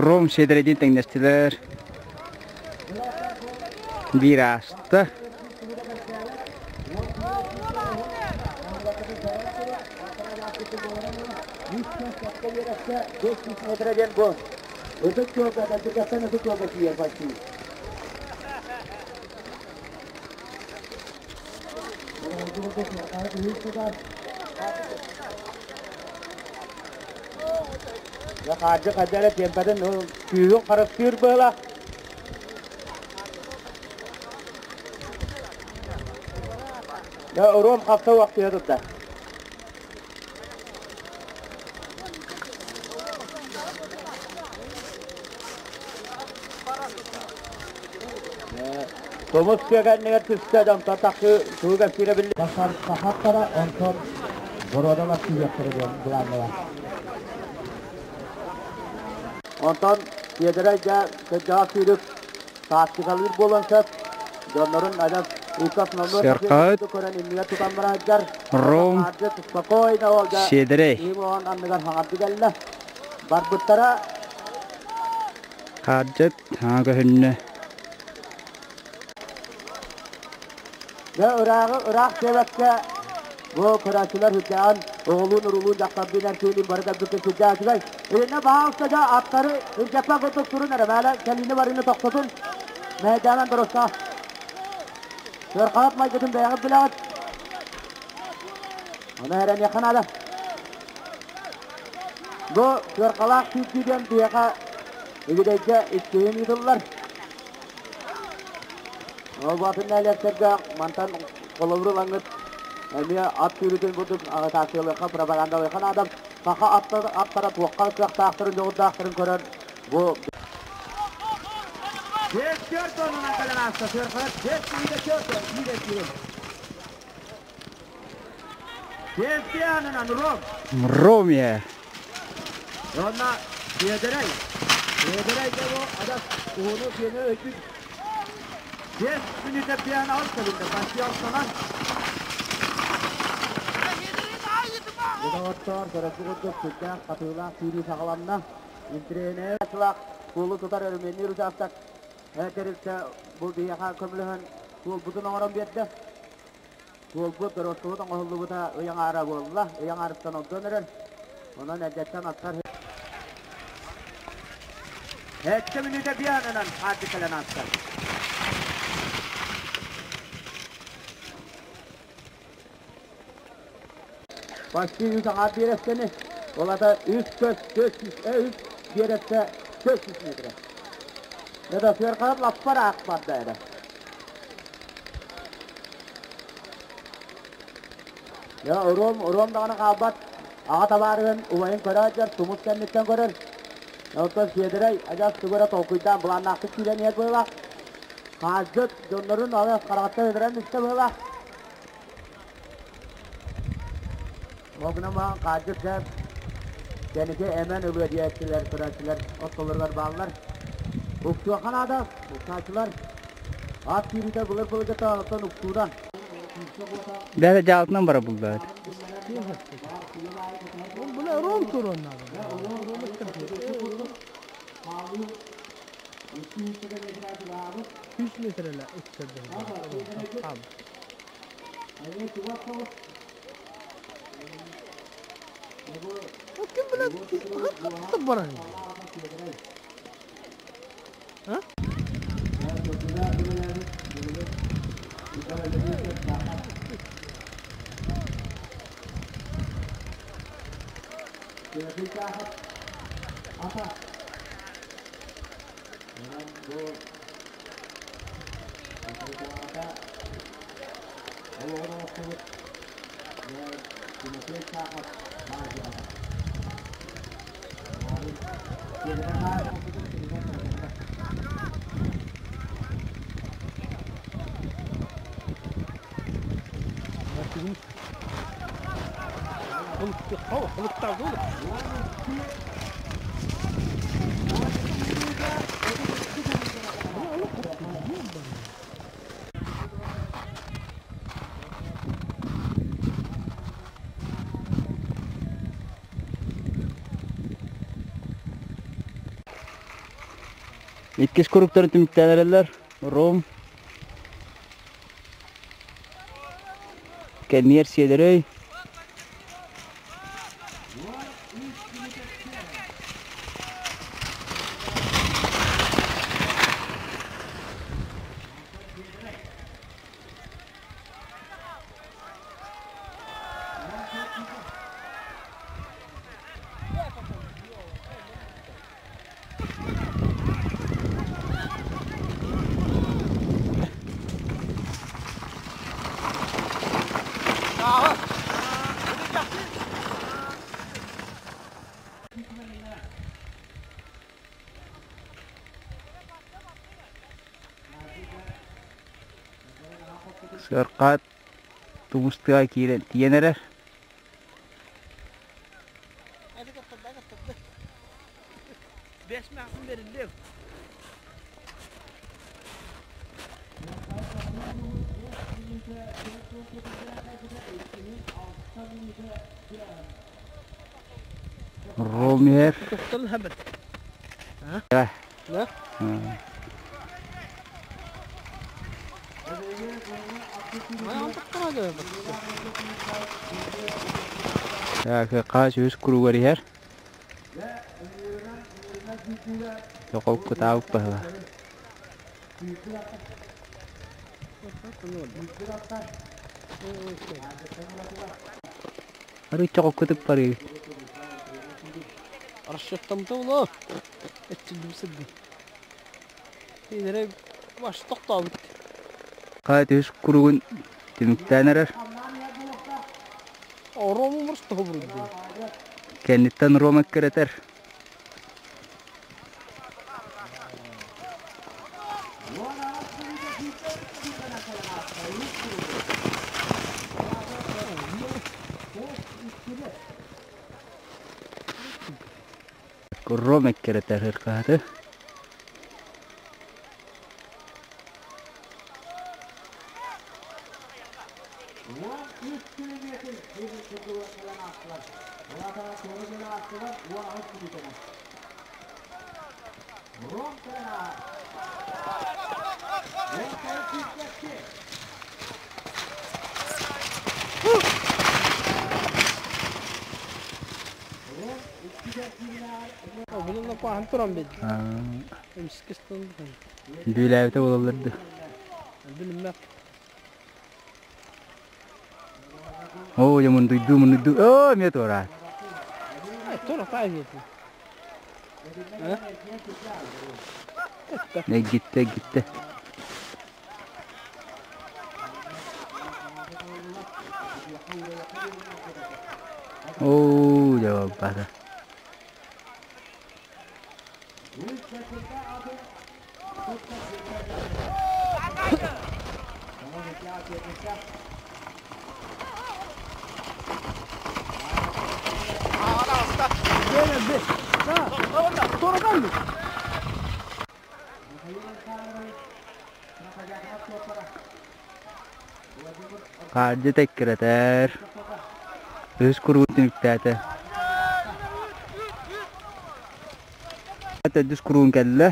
Ром сиэдэрэйдиин тэҥнэстилэр. Биир ааста. Хаардьы хайда эрэ тиэмпэтин күүһүн харыстыыр быһыылаах. Урум хапса уохтуйа турда. Тумус күөгэннигэр түстэ дьонтон тахсыы тугу кэпсиирэ биллибэт. Тахсар сахаттара онтон боруодалар тиийиэхтэрэ диэн былааннара. Онтон Сиэдэрэй дьэ кырдьаҕас сүүрүк тактикалыыр буолуон сөп. Дьоннорун адьас икки основной Сэркаат көрөн иннигэр тутан бара сылдьар. Ром Спокойно ол дьэ Сиэдэрэй иһим анныгар хаҥарды кэллэ. Барбыттара Хаардьыт хаҥа көһүннэ. Дьэ ырааҕы ыраах диэбэккэ бу көрөөччүлэр сүрдээҕин оҕолуун-уруулуун дьахтардыын эр бары кэлбиккэ сүрдээх үчүгэй. Итиннэ баһаалыста дьэ аттары илдьэппэ курдук турун эрэ мээлэ кэлиини барыыны тохтотун. Мэһэйдээмэн доруостаах. Сыархалат майгытын бэйэҕит билэҕит. Ону эрэниэххэ наада. Бу сыархалаах сүүрдүү диэн биһиэхэ Игидэйгэ иккиһин ыытыллар. Ол баатын нэһилиэктэргэ мантан холобур ылаҥҥыт эмиэ ат сүүрүүтүн курдук агитациялыахха, пропагандалыахха наада. Саха аттара туохха кыахтаахтарын, дьоҕурдаахтарын көрөн бу Биэс түөрт уонунан кэлэн ааста. Сыархалар биэс киһигэ түөрт киирэ киирэн. Биэс анынан Ром. Ромия. Онна Сиэдэрэй. Сиэдэрэй де бу адас уһуну киэни өйдүн. Биэс мүнүүтэ пиан ал кэлинде. Почти алтанан. Доҕоттоор, көрөргүт курдук сүрдээх хатыылаах сүүрүү саҕаланна. Интириэһинэй суолу тутар өрөмүөннүүр учаастак тэрилтэ бу биһиэхэ көмөлөһөн суолбутун оҥорон биэрдэ. Суолбут, дорожкабыт оҥоһуллубута ый аҥаара буолла. Ый аҥаарыттан ордон эрэр. Онон эрдэттэн аттар Сэттэ мүнүүтэ бианынан хаарды кэлэн ааста. Почти үс аҥаар биэрэстэни, ол ата үс көс, көс, үс биэрэстэ 400 метрэ. Это сыархалар лаппар аахпарда эрэ. Я уруом, уруом даҕаны хаалбат. Аҕа табаарыһын убайын көрөөччөр, тумус кэнниттэн көрөр. Оттон Сиэдэрэй адьас тугу эрэ толкуйдаан былааннаахтык киирэн иһэр быһыылаах. Хаалдьыт дьоннорун алыс хараҕыттан ытыран истэ быһыылаах. Ол гынан баран хаалдьыт дьэ Кэнники эмэн ылыа диэччилэр, көрөөччүлэр ортолоругар бааллар. Уксуохха наада, уксааччылар. Ат сүүрүүтэ былыр-былыргыта оттон уксуута. Бэйэтэ дьаалтынан бара буллаат. Бу ром туран надо. Үс метреле үттэрдэ. Ким билэр баран. А? Иккис куруктары түмүктэнэрэллэр. Ром. Кэнниэр сиэдэрэй. Сыаркаат тумустуга киирэн тиийэн эрэр. Ром иһэр. Да? Хаас үс куругар иһэр. Тоқолкутаабыт баһыла. Арый чоҕоккутук барыы. Расчеттамта уло. Этчилдим сырды. Инере баш тоқтабыт. Хаат үс куругун түмүктээн эрэр. Орому мұрсты хобурду. Кэнниттэн Рома кирэтэр. Рома кирэтэр хыркааты. Bununla pahan turan bedi. Бүүлээбитэ буолалларды. Билинмек. Оо, я мундуйду, мундуйду. Оо, эмиэ туораат. Тура таай Гитте, гитте. Оо, жавап бара. Хаардьыт эккирэтэр, үһүс куругун түмүктээтэ. Төрдүс куругун кэллэ.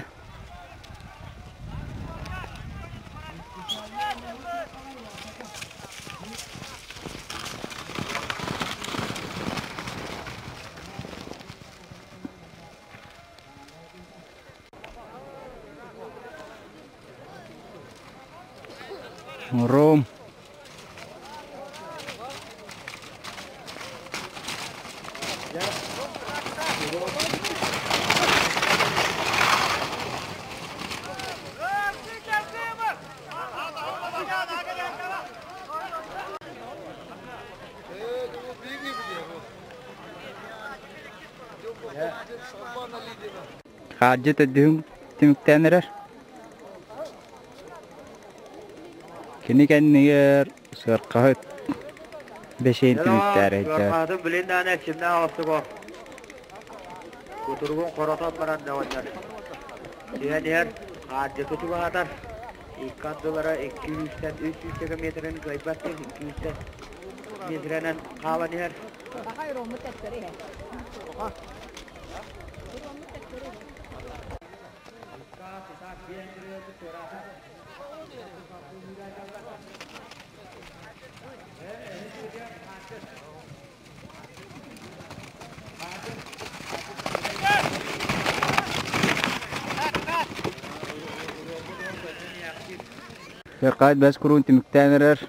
Ром. Хаадьы төрдүһүн түмүктээн эрэр. Кини кэннигэр сыаркаһыт бэсиэн түмүктээрэй Сыаркаһытын билин даҕаны эрчимнээх оҕустук Кутуругун хоротон баран даҕаннар. Түһэн иһэр, хаардьыты чугаһатар. Икки ардылара икки сүүстэн үс сүүсчэкэ метрин кыайбат икки сүүстэн метрэнэн хаалан иһэр. Сыаркаһыт бэс куруун түмүктээн эрэр.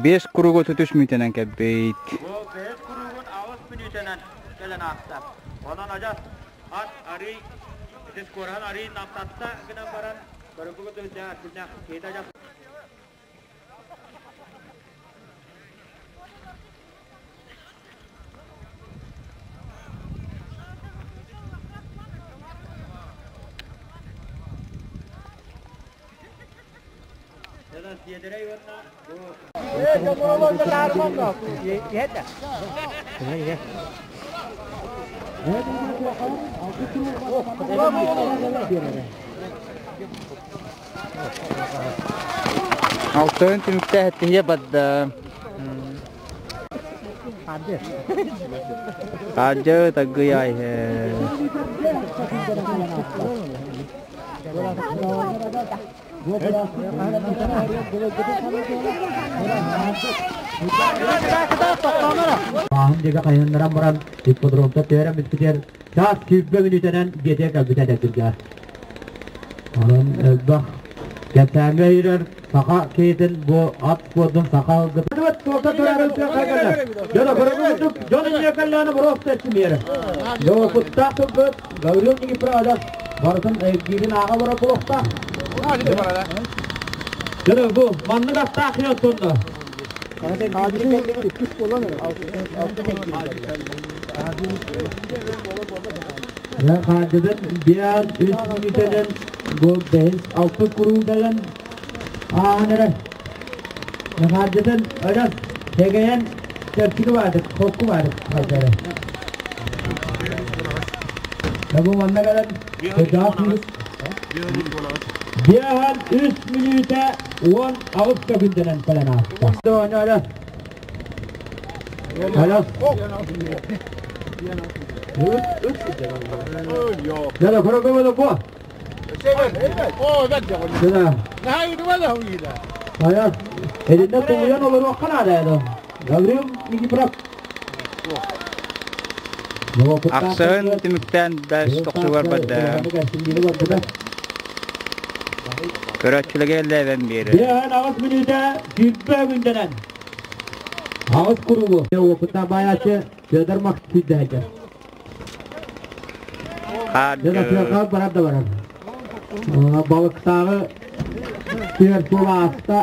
Биэс курууга түтүс мүнүүтэнэн кэлбит. Бу бэһис куруугун аҕыс мүнүүтэнэн кэлэн ааста. Онон адьас ат арый ити скораһын арый намтатта гынан баран көрүҥҥү кытыһыттаах күннээх киһитэ адьас Алтыһын түмүктээх эттиһиэ барда. Хаадьы таггыйаай Бааһын диэки хайыннаран баран ипподромта түһэрэн бүппүтүгэр чаас сүүрбэ мүнүүтэнэн дьиэтигэр кэлбитэ этэрдиргэ. Онон элбэх кэпсээҥҥэ иһирэр саха киһитин бу ат спордун саха Дьоно көрөбүт дьон инньэ кэллээнэ боруоста эчимиэрэ. Дьоопуттаах тылбыт Гаврил Никифорович барытын эргиирин ааҕа олорор буолуохтаах. Дьоно бу маннык астаах хиоттонно. Хаадьыдан биир үс мүнүүтэнэн бу бэһис алты куруутанан ааһан эрэр. Хаадьыдан ырас тэгэйэн чэрчики баадык, хокку баадык хаалдара. Бу манна кэлэн Биэһэн үс мүнүүтэ уон аҕыс сөкүндэнэн кэлэн ааста. Дьэ, көрө бу. Хайа, элинне тулуйан олоруохха наада еді. Гаврил Никифоров. Ахсыһын түмүктээн бэс тохсугар барда. Көрөөччүлэргэ эллээбэн биэрэр. Биэһэн аҕыс мүнүүтэ сүүрбэ күндэнэн. Аҕыс куругу. Опытна баайааччы Федор Максим дэһэдэр. Хаардыы. Барар да барар. Балыктааҕы түөр суол ааста.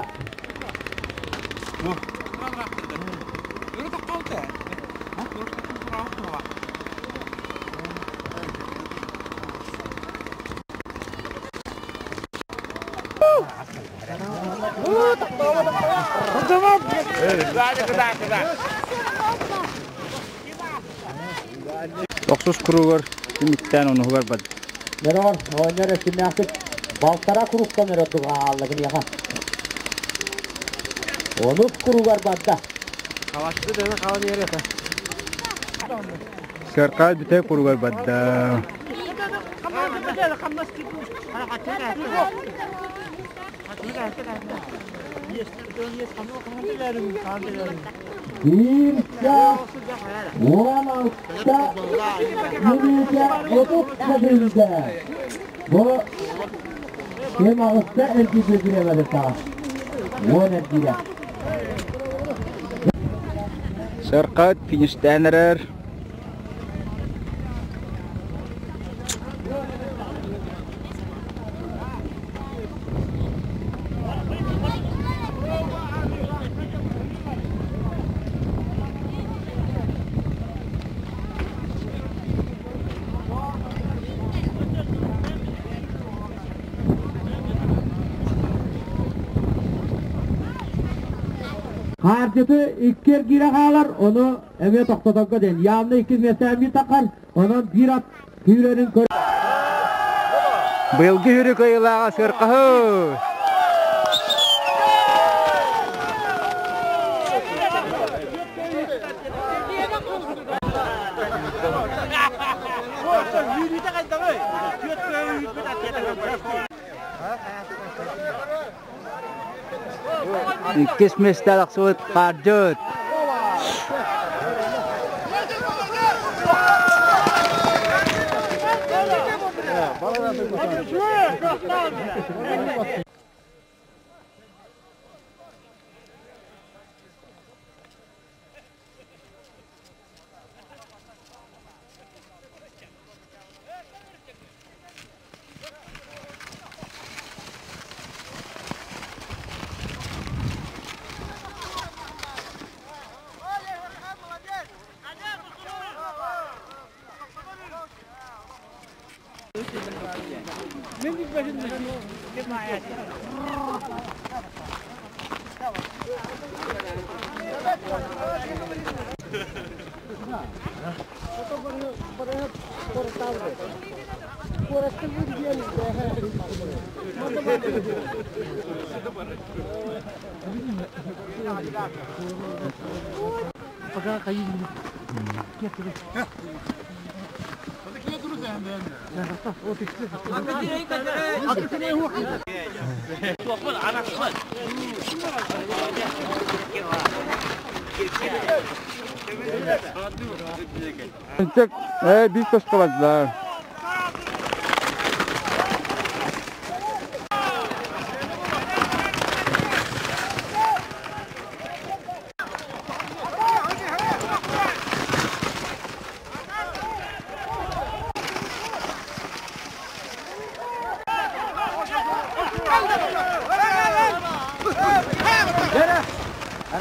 Тохсус кругар түмүктээн онуһугар бад. Мирон оонньор өттүннээхтик балтара кругтан өрө хаалла киниэхэ. Онус кругар барда. Хавашты дена хаван yerete. Саркал бүтэ кругар барда. Биир чаас 16 мүнүүтэ 30 секүндэ. Бу ким аҕыста эргийбит бириэмэлэртээх. 10 эргиирэ. Саркат фиништээн эрэр. Хаардьыты икки эргиирэ хаалар, ону эмиэ тохтоторго диэн. Явно иккис миэстэҕэ биир таххар, онон биир ат күүрэрин көр. Быйылгы хүрү кыайыылааҕа сыаркаһы! Иккис миэстэ тахсыбыт хаардьыт. Биир көскө бардылар.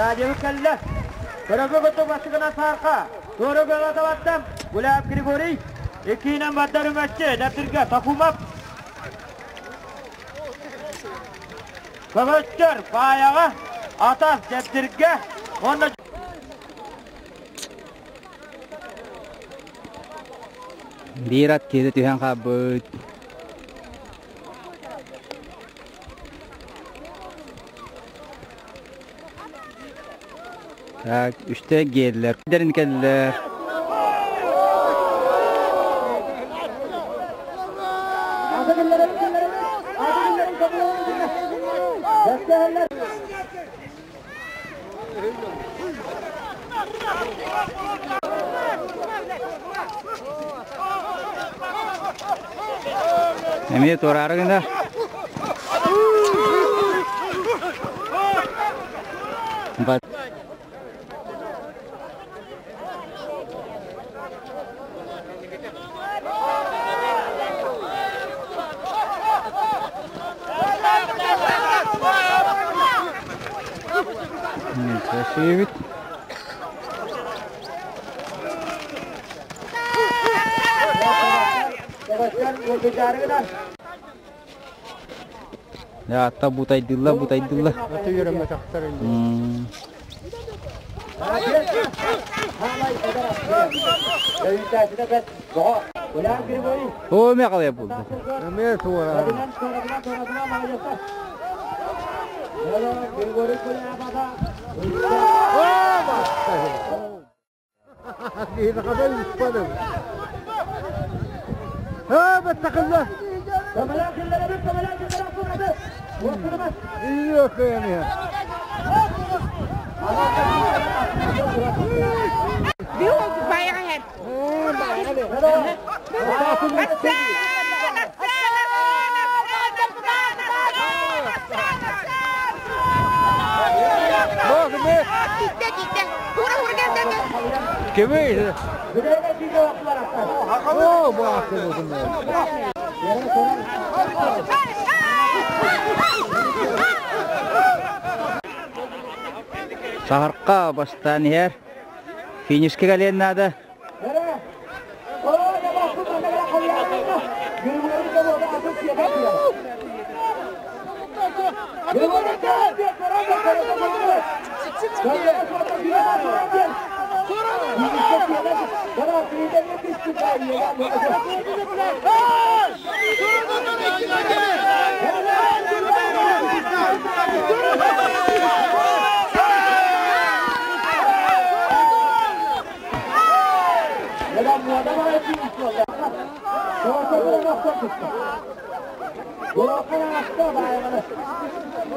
Радио кэллэ. Көрөгө көтө бастыгына саарка. Туора көла табаттам. Гуляев Григорий. Иккиинэн баддар үмәччи. Дэптиргэ Тахумов. Көмөттөр Баайаҕа Атас Дэптиргэ уонна Биир ат киһи түһэн хаалбыт. Так, үстэ гиэллэр. Дэрин кэллэр. Эмиэ туораары гына. But Красивый. Атта бутайдылла, бутайдылла. Оо, эмиэ халыйа буолбут. Эмиэ туора. Кими? Оо, бу аахсыбытым. Саһарка бастаан иһэр. Финишке кэлиэн наада.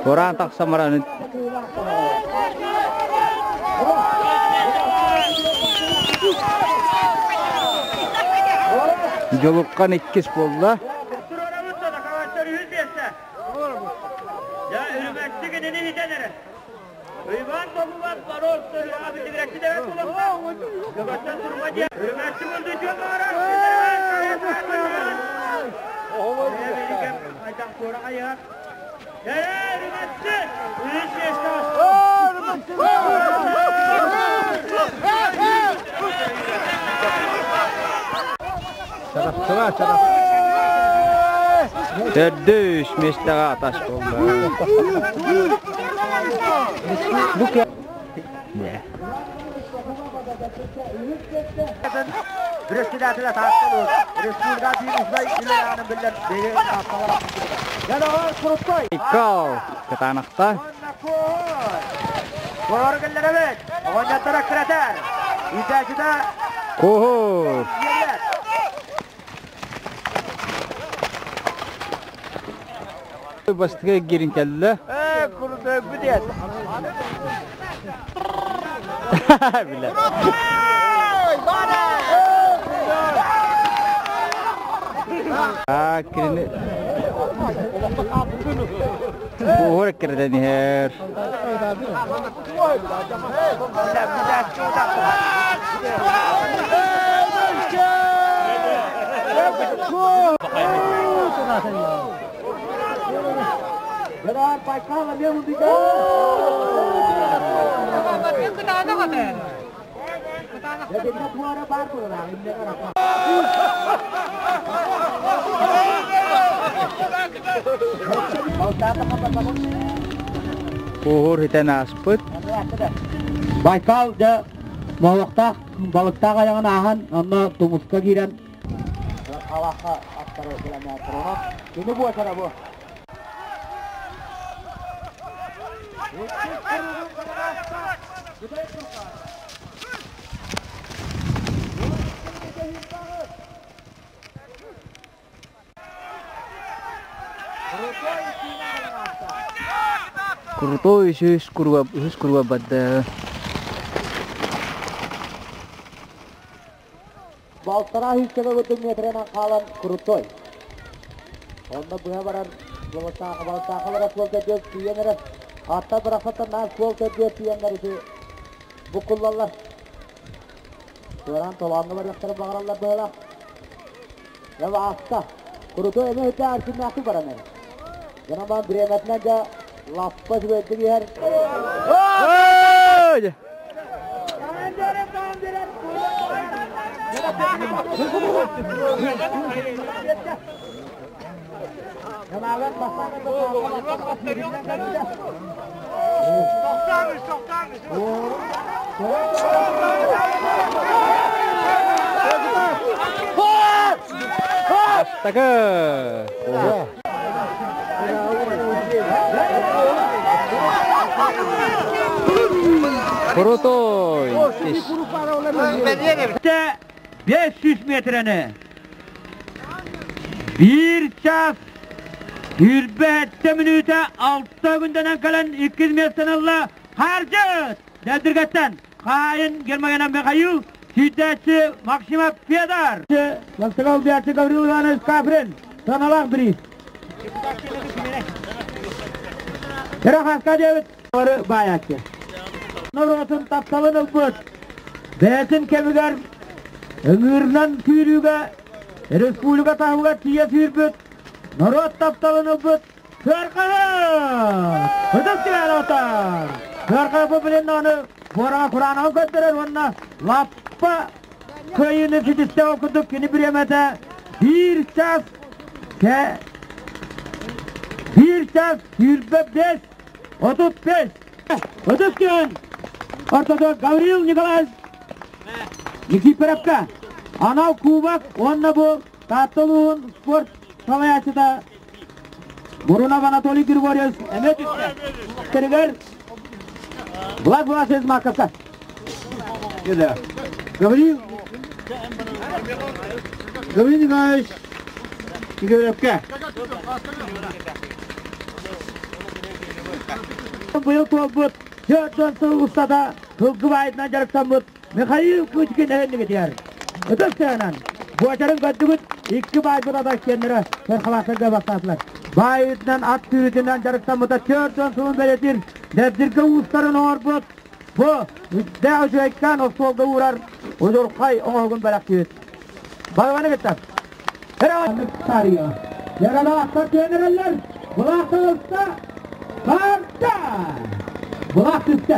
Туораан тахсан баран Дьулуккан иккис буолла. Төрдүс миэстэҕэ атас буолла. Председателя Таатталуу, Республика Биир Үлэ биллэр бэйэ Таатталар. Иккал кытаанахта. Көргөллөрөбүт. Оҕонньоттор аккыратар. Иитээччитэ Куһур. Бастакы киирин кэллэ. Ээ, курдук бүтүөт. Билэр. Аа, кинини Куһур эккирэтэн иһэр. Куһур хитэн ааспыт. Байкал дьэ моһуоктаах балыктаах айаҕын ааһан онно тумуска киирэн Крутой үһүс куруга үһүс куруга барда. Балтараа сүүсчэкэ курдук метрэнэн хаалан крутой. Онно быһа барар балыктаахалара суол көрдүө тиийэн эрэ. Аттар барахсаттар наар суол көрдүө тиийэннэр ити буккуллаллар. Туораан толооҥҥо барыахтарын баҕараллар быһыылаах. Дьэ ааста. Крутой эмиэ итэ арчыннаахтык баран эрэ. Дьонон баран бириэмэтинэн дьэ лаппа үчүгэйдик иһэр. Бастакы! Крутой! 500 метрени 1 час 27 мүнүүтэ 6 күндэнэн кэлэн 2 миэстэни ылла Харжыт Дэбдиргэттэн Хаайын Гермогенов Михаил, сүүрдээччи Максимов Федор. Бастакы убийааччы Гаврил Иванович Каприн, сыаналаах бириис. Кыра диэбит бары баайааччы. Норуотун тапталын ылбыт, бэйэтин кэмигэр ыҥыырынан күүрүүгэ республика таһымыгар тиийэ сүүрбүт, норуот тапталын ылбыт Сыарҕаһыт! Ытыс түһэр Сыарҕа бу билин аны буораҕа кураанаҕы көрдөрөр уонна лаппа кыайыыны ситистэ ол курдук кини бириэмэтэ биир час биир час 25 35 Ытыс түһэн ортото Гаврил Николаевич Никифоровка анал кубок уонна бу Таатта улууһун спорт салайааччыта Бурунов Анатолий Григорьевич эмиэ түстэ. Тэригэр Влад Власович Марковка. Гаврил Гаврил Николаевич Игоревка. Быйыл туолбут 4 сыл устата сылгы баайытынан дьарыктаммыт Михаил Кычкин эһэннигитигэр ытыс тыаһынан буочарын көрдүгүт икки баайбыт ата киэннэрэ сэрхалаахтарга бастаатылар. Баайытынан ат сүүрүүтүнэн дьарыктаммыта 40 сылын бэлиэтиир Дэбдиргэ уустарын оҥорбут бу үрдээх үчүгэйкээн остуолга уурар удьурхай оҥоһугун бэлэхтиибит. Балбаны кытта. Яралаахтар түөнэрэллэр, былаах таҕыста, барда! Былаах түстэ.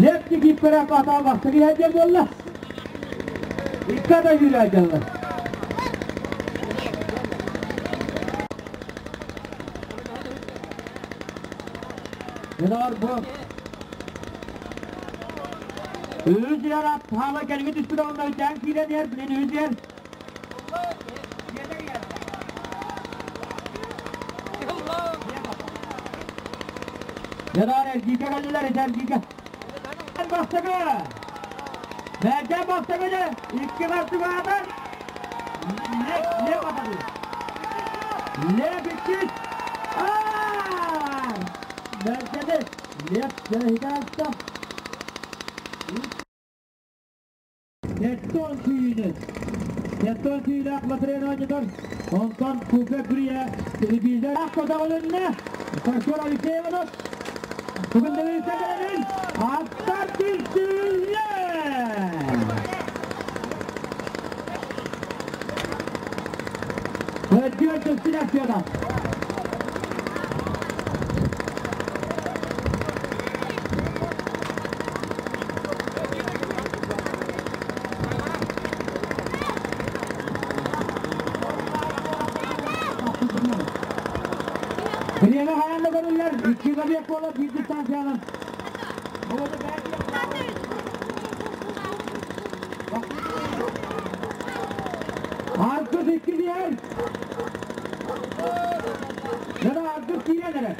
Лев Никифоров атаал бастакы иһэрдиэн буолла. Икки ата сүүрээдьэллэр. Дьоноор бу Үс эр ат хаала кэлиҥҥи түспүт онно өйдөөн киирэн иһэр, билин үс эр. Дьоноор эргииргэ кэллилэр, ити эргииргэ. Бастакы! Бэргэн бастакы дьэ, икки хартыга аатар. Лев, Лев атады. Лев иккис. Аа! Бэргэни Лев дьэ аста. Теттон күүнү. Теттон күүлээх Матрена оонньотор. Онтон Кубе Брия телевизор көтөҕүлүннэ. Сашор Алексееванов бүгүн телевизор кэлэнин аттар түстүүллэр. Төрдүөн түстүн акцияда. Бириэмэ хайаан да көрүллэр, икки забег буолар биир дистанциянан. Аргыс икки диэн. Дьоно аргыс киирэн эрэр.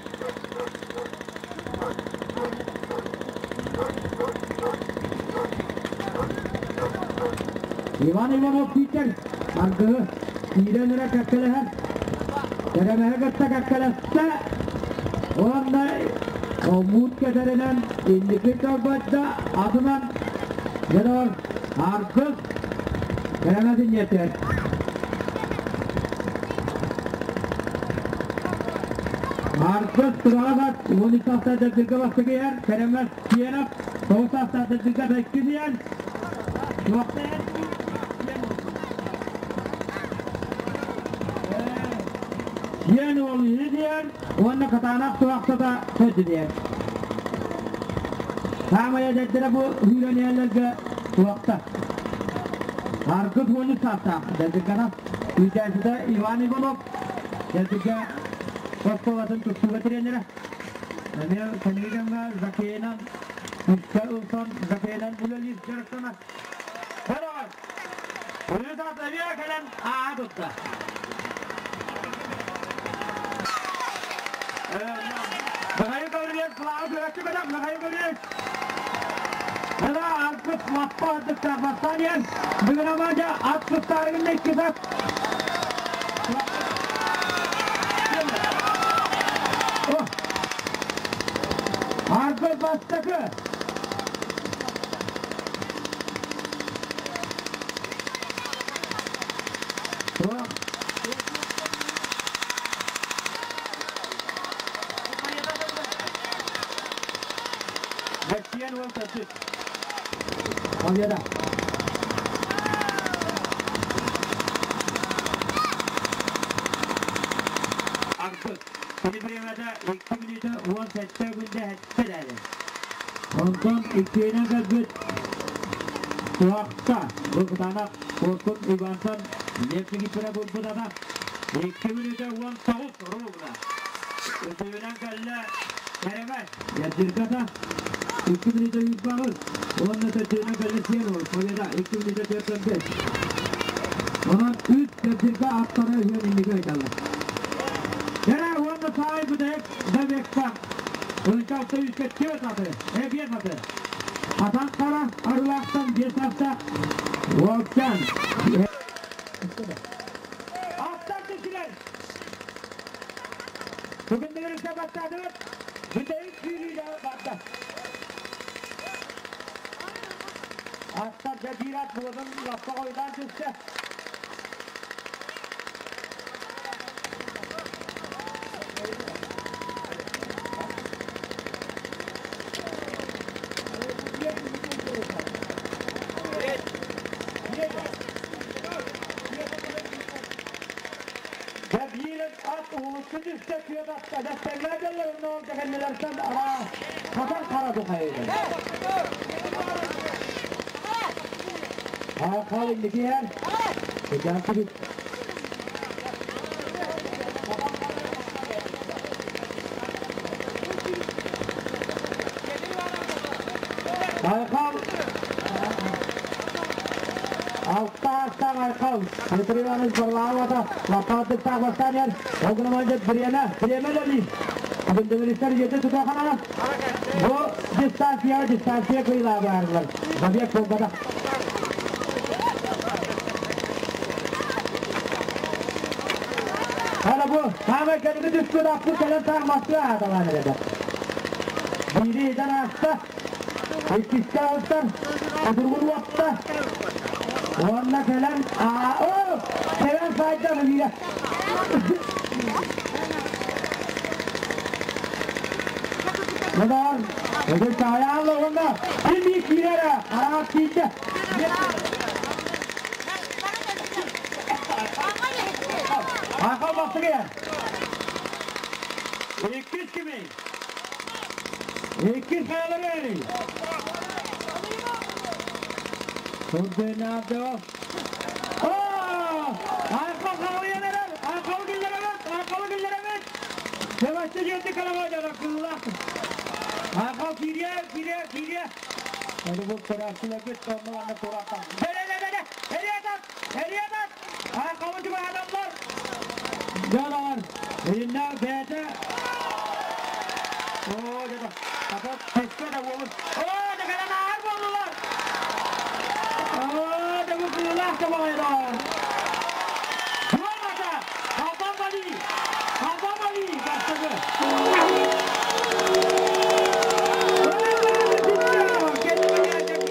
Иван Иванов Питер аргыһы киирэн эрэ кэккэлэһэр. Кэрэмэһи кытта кэккэлэстэ. Уонна омуут кэтэринэн инники талбатта атынан дьонор аргыс кэрэмэсин иэтэр. Аргыс тураҕас 13 саастаах дьаргырга бастакы иһэр, Кэрэмэс Киэнов 9 саастаах дьаргырга иккис иһэр. Сиэн уол иһэр уонна катаанах туохтата сөдүнэр. Саамай эдэрдэрэ бу үүрэн иһэллэргэ туохта. Аргыс уонус саастаах Дэлдиканов иитээччитэ Иван Иванов Дэлдикэ оскуолатын тустууга тренерэ. Эмиэ кэнники кэмҥэ жокейынан үскэ ылсан жокейынан үлэлиир дьарыктанар. Бэрэҕэр Үс ат эмиэ кэлэн ааһа турда. Михаил Гаврильевич Слава көрөччү бэлэх Михаил Гаврильевич. Мына арпыт лаппа ардыктаах бастаан иһэн бүгүн амаадьа ат кыттаарыгын иккисат. Арбыт бастакы. Россиян уон төрдүс. Победа. Аргыс. Кини бириэмэтэ 2 мүнүүтэ 17 күндэ сэттэ дээли. Онтон иккиэнэ кэлбит Туохта бу кытаанах Куоркун Ивантан Лев булбут ата 2 мүнүүтэ 19 ровно. Үтүөнэн кэллэ Кэрэмэс Ядиргата 2 мүнүүтэ 100 уонна төрдүнэн кэллэ Сиэн уол Победа 2 мүнүүтэ 45. Онон үс Ядирга аттара үһүөн инники ыйталлар. Кэрэ уонна саай бүтэһик Забекка Ылычалта үскэ түөрт аты, биэс аты. Хатан Хара Арылаахтан биэс аттаах Уолчаан. Аттар түстүлэр. Бүгүн дэгэрикте баттаатыбыт. Бүтэһик сүүрүүлэ барда. Аттар дьэ биир ат буолан лаппа хойутаан түстэ. Биир ат уһулуччу түстэ күөт атта. Дэстэллэр дьаллар онно кэннилэртэн хатан хара тухайыды. Хал инники иһэр. Кыдьаан Айхал алта астаах Айхал Петр Иванович Варламова лаппааттыктаах бастаан иһэр. Ол гынан бириэмэ, бириэмэ үлэлиир. Бүгүн жете тутаханана. Бу дистанция, дистанция кыйла баарылар. Забег болбада. Hala bu саамай кэлиги түспүт аппыт кэлэн таах аталаан эрэ. Бири идан аста. Иккиске алтан. Одургун уотта. Онна кэлэн аа о кэлэн сайда бире. Мыдан өтө чаяалла онда. Бир киирere араат киирде. Айхал бастыгы. Иккис кими? Иккис хаялар эри. Турдунаады. Айхал хавыян эрер. Айхал гиллер evet. Айхал гиллер evet. Yavaşça жети калама кыллах. Айхал кириye, кириye, кириye. Hadi bu tarafçılar git onlarla тураттан. Bere bere, eriye tak, eriye tak. Ayhalı gibi adamlar. Canavar. Elinden bete. Oo dedi. Kapat keske de olur. Oo de gelen ağır boldular. Oo de bu kıllar da bayrağı. Durmada. Hasan Ali. Hasan Ali başladı. Kendime gelecek.